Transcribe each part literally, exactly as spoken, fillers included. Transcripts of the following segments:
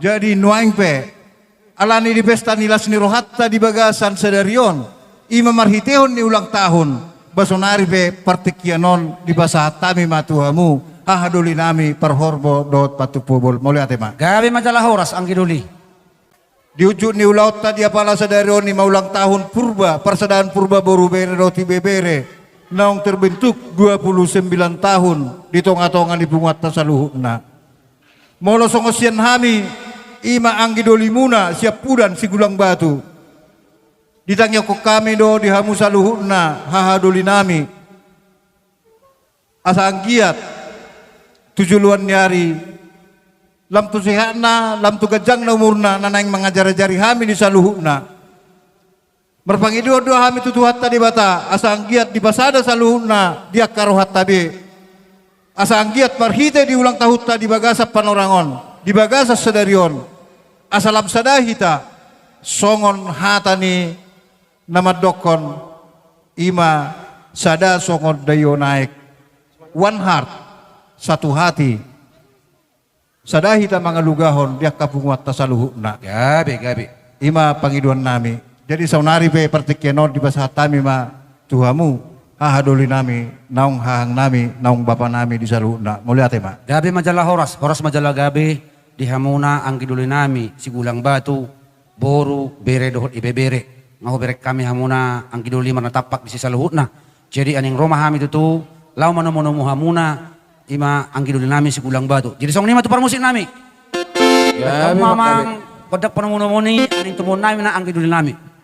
Jadi nuaeng pe, alani di pesta ni las ni rohanta di bagasan sadari on, i ma marhitehon ni ulang tahun, ba sonari pe partingkian on dipasahat hami ma tu hamu, hahadolinami parhorbo dohot pantumpobol. Mauliate ma. Gabe ma jala horas anggi doli. Di ujung ni ulaonta di apala sadari on i ma ulang tahun Purba, parsadaan Purba boru bere dohot ibebere, naung terbentuk dua puluh sembilan tahun di tonga-tonga ni punguanta saluhutna. Molo songon sian hami, i ma anggi dolimuna Siampudan Sigulang Batu. Ditangihon hami do di hamu saluhutna, hahadolinami. Asa anggiat tu joloan ni ari, lam tu sehatna, lam tu ganjangna umurna, na naeng mangajar-ajari hami di saluhutna. Marpangidoan do hami tu Tuhanta Debata, asa anggiat dipasada saluhutna di angka rohanta be. Asa anggiat marhite di ulang tahunta di bagasan panorang on, di bagasan sadari on. Asa lam sada hita, songon hata ni na mandokkon, i ma sada songon daion aek. One heart, satu hati. Sada hita mangalugahon di angka punguanta saluhutna. Gabe, gabe. I ma pangidoannami. Jadi saonari pe partingkian on dipasahat hami ma tu hamu, hahadolinami, naung hahangnami, naung bapanami di saluhutna. Mauliate ma. Gabe ma jala horas, horas ma jala gabe di hamuna anggi dolinami Sigulang Batu, boru, bere dohot ibebere. Nga hubereng hami hamuna anggi doli marnatampak disi saluhutna. Jadi aning ro ma hami tutu, laho manomu-nomu hamuna, i ma anggi dolinami Sigulang Batu. Jadi songon i ma tu parmusiknami. Gabe ma, gabe. Gondang panomu-nomu ni aning tomuonnami na anggi dolinami.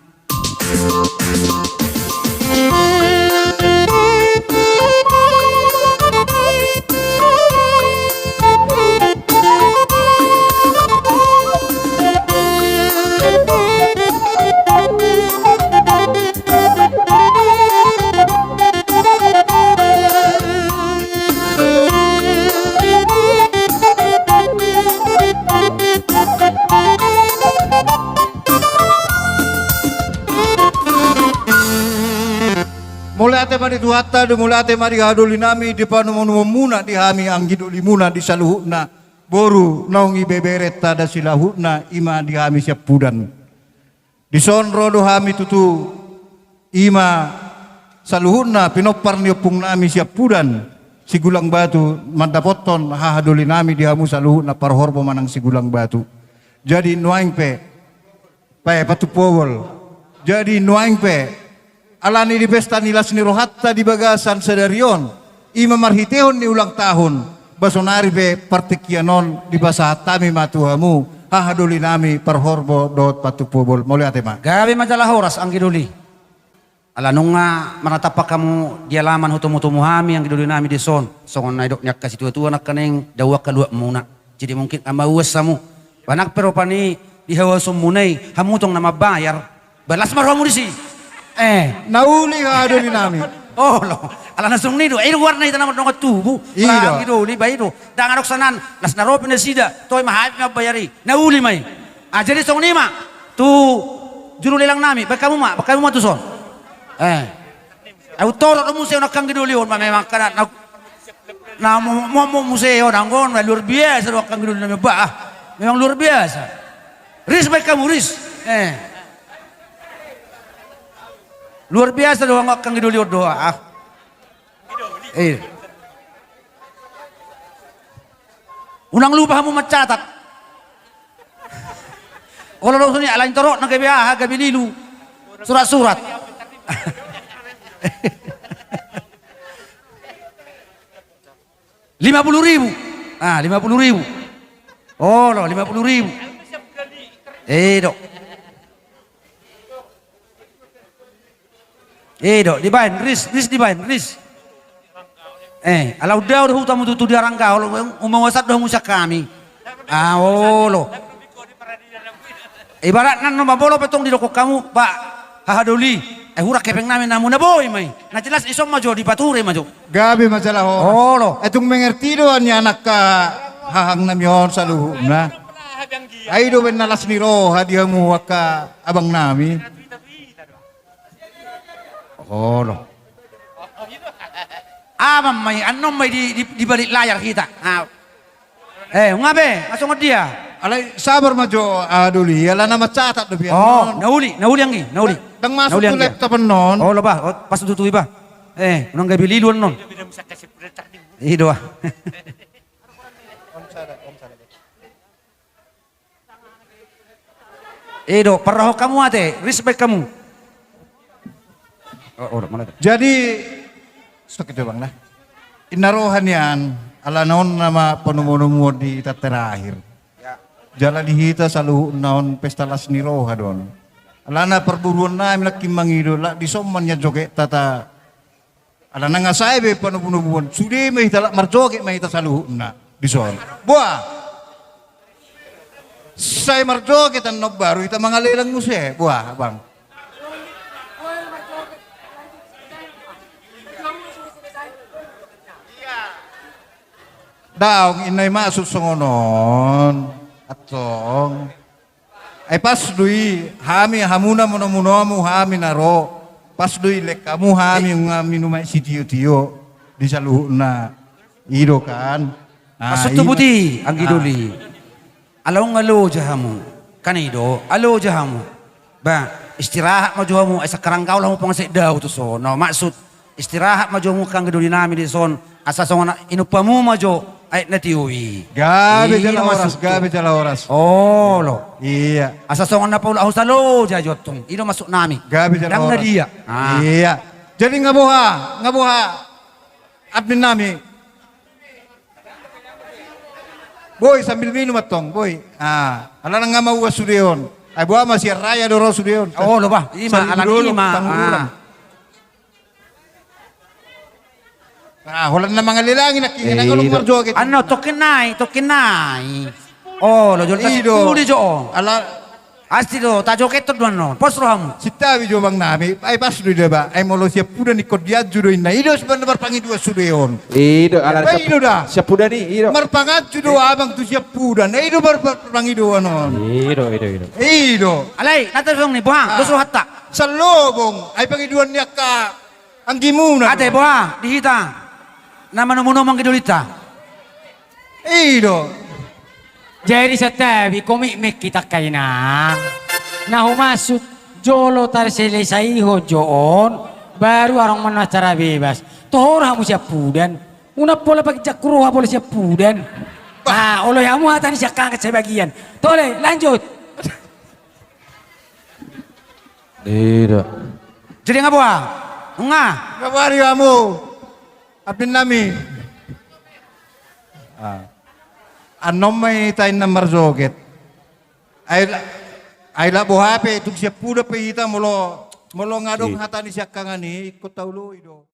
Mauliate ma di Tuhanta, di mauliate ma di hahadolinami, di panomu-nomuonmuna di hami anggi dolimuna di saluhutna, boru naung ibeberenta da silahutna, i ma di hami Siampudan. Dison ro do hami tutu, i ma saluhutna pinompar ni ompungnami Siampudan Sigulang Batu, mandapothon hahadolinami di hamu saluhutna parhorbo manang Sigulang Batu. Jadi nuaeng pe, pe pantumpobol. Jadi nuaeng pe, alani di pesta ni las ni rohanta di bagasan sadari on, i ma marhitehon ni ulang tahun, ba sonari pe partingkian on dipasahat hami ma tu hamu, hahadolinami parhorbo dohot pantumpobol. Mauliate ma. Gabe ma jala horas anggi doli. Ala nunga marnatampak hamu di alaman hutomu-tomu hami anggi dolinami dison, songon na nidok ni angka situa-tua nangkaning dao angka luatmuna. Jadi mungkin nga mauas hamu. Ba nang pe rupani di hauasanmuna i, hamu tong na mambayar. Ba las ma rohamu disi. Eh. Na uli hahadolinami. Olo. Ala na songon i do. I do goarna hita na mardongan tubu. I do. Anggi doli, ba i do. Ndang adong sanan, las na ro pe nasida, toe ma hami mambayar i. Na uli ma i. Ah, jadi songon i ma. Tu juru lelangnami, baen hamu ma, baen hamu ma tuson. Eh. Au torop do muse on angka anggi doli on, ma memang angka na, na, na mo, mo, mo muse on, anggo on, luar biasa do angka anggi dolinami, bah, ah. Memang luar biasa. Ris baen hamu, ris. Eh. Luar biasa do angka anggi doli on do, ah. Eh. Unang lupa hamu mancatat. Olo do songon i, alai torop na gabe aha, gabe lilu. Surat-surat. Lima puluh ribu. Ah, lima puluh ribu. Olo, lima puluh ribu. Eh, do. Eh, do, dibaen, ris, ris dibaen, ris. Eh, ala undao do hutamu tutu di Arangga, olo, umauasan do hamu sian hami. Ah, olo. Ibaratna annon ma molo pe tong didok hamu, bah, hahadoli. Eh, hurang hepengnami namu na boi ma i. Na jelas dison ma jo, dipature ma jo. Gabe ma jala horas. Olo. Eh, tung mengerti do nian angka hahangnami on saluhutna. Ai do baen na las ni roha di hamu angka abangnami. Olo. Aha ma i, annon ma i di, di, di balik layar hita. Ah. Eh, nga be, nga songon dia. Alai sabar ma jo, ah, Doli, alana mancatat do biar. Oh, na uli, na uli anggi, na uli. Ndang masuk tu laptop annon. Oh, lo bah, oh, pas tutu i bah. Eh, unang gabe lilu annon. I do ah. I do, parrohahon hamu ate, respect hamu. Oh, oh, mana tu? Jadi, stok itu bang lah. Inna roha nian, alana on nama panomu-nomuon di hita terakhir. Ya. Jala di hita saluhutna on pesta las ni roha do on. Alana parboruon nami nangkin mangido, lak dison ma nian jogetta. Alana nga sae be panomu-nomuon, sude ma hita lak marjoget ma hita saluhutna dison. Boa. Sai marjoget annon baru hita mangalelang muse, boa bang. Daong inna i maksud songon on. Antong. Ai pas do i hami, hamu na manomu-nomu, hami na ro. Pas do i lek hamu, hami nunga minum aek sitio-tio di saluhutna. I do kan. Maksud tu buti anggi Doli. Ala unga loja hamu. Kan i do, ala loja hamu. Ba, istirahat ma jo hamu, ai sangkarang gaul hamu pangasek dao tu son. No, maksud istirahat ma jo hamu anggi Doli nami dison. Asa songon inum hamu ma jo aek na tio i. Gabe jala horas, gabe jala horas. Olo. Iya. Asa songon na paulak hamu saloja jo antong. I do maksud nami. Gabe jala horas. Ndang na dia. Iya. Jadi nga boha, nga boha. Admin nami. Boi, sambil minum antong, boi. Ah, alana nga maua sude on. Ai boha ma sian raya do ro sude on. Olo bah, i ma, alana i ma. Ah, holan na mangalelangi nangkin, nang olo marjoget. Annon tongkin nai, tongkin nai. Olo, jolo. I do. Uli jo. Ala Asti do, tajogeton do annon, pos rohamu. Sintabi jo bang nami, ai pas do i da ba, ai molo siampudan ingkon dianju do inna, i do sebenarna marpangidoan sude on. I do, ala siampudan i, i do. Marpanganju do abang tu siampudan, i do marpangidoan on. I do, i do, i do. I do. Alai, nata song ni, boha, dos rohanta. Sallobong, ai pangidoan ni angka anggimuna do. Ate, boha, di hita. Na manomu-nomu anggi Dolinta. I do. Jadi santabi, komitmen hita angka inang. Na humaksud jolo tarselesaihon jo on, baru adong ma acara bebas. Toho ro hamu siampudan. Unang pola paginjangku roha pola siampudan. Bah. Ah, oloi hamu hata ni siangkangan sebagian. Tole, lanjut. I do. Jadi nga boha? Nga. Nga boha di hamu. Admin nami. Ah. Annon ma hita inna marjoget. Ai la-, ai lak boha pe, tung siampudan pe hita molo, molo nga adong hata ni siangkangan i, ingkon taoloi do.